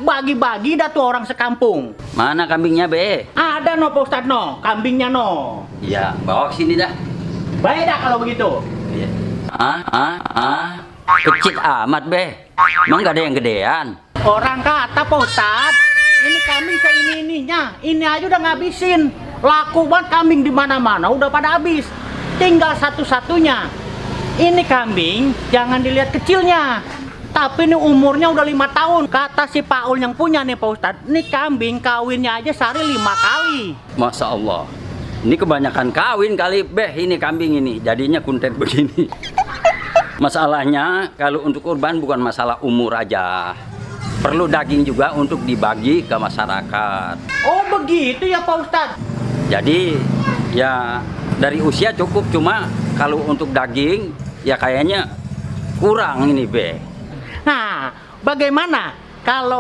bagi-bagi dah tuh orang sekampung. Mana kambingnya, Be? Ada no Pak Ustadz no, kambingnya no. Iya, bawa ke sini dah. Baik dah kalau begitu. Iya. Kecil amat, Be. Emang gak ada yang gedean? Orang kata Pak Ustadz, ini kambing seini-ininya, ini aja udah ngabisin. Laku banget kambing di mana-mana udah pada habis. Tinggal satu-satunya. Ini kambing jangan dilihat kecilnya. Tapi ini umurnya udah 5 tahun. Kata si Paul yang punya nih Pak Ustadz, ini kambing kawinnya aja sehari 5 kali. Masya Allah. Ini kebanyakan kawin kali, Beh, ini kambing ini. Jadinya kuntet begini. Masalahnya kalau untuk kurban bukan masalah umur aja. Perlu daging juga untuk dibagi ke masyarakat. Oh begitu ya Pak Ustadz. Jadi ya dari usia cukup, cuma kalau untuk daging ya kayaknya kurang ini, Be. Nah, bagaimana kalau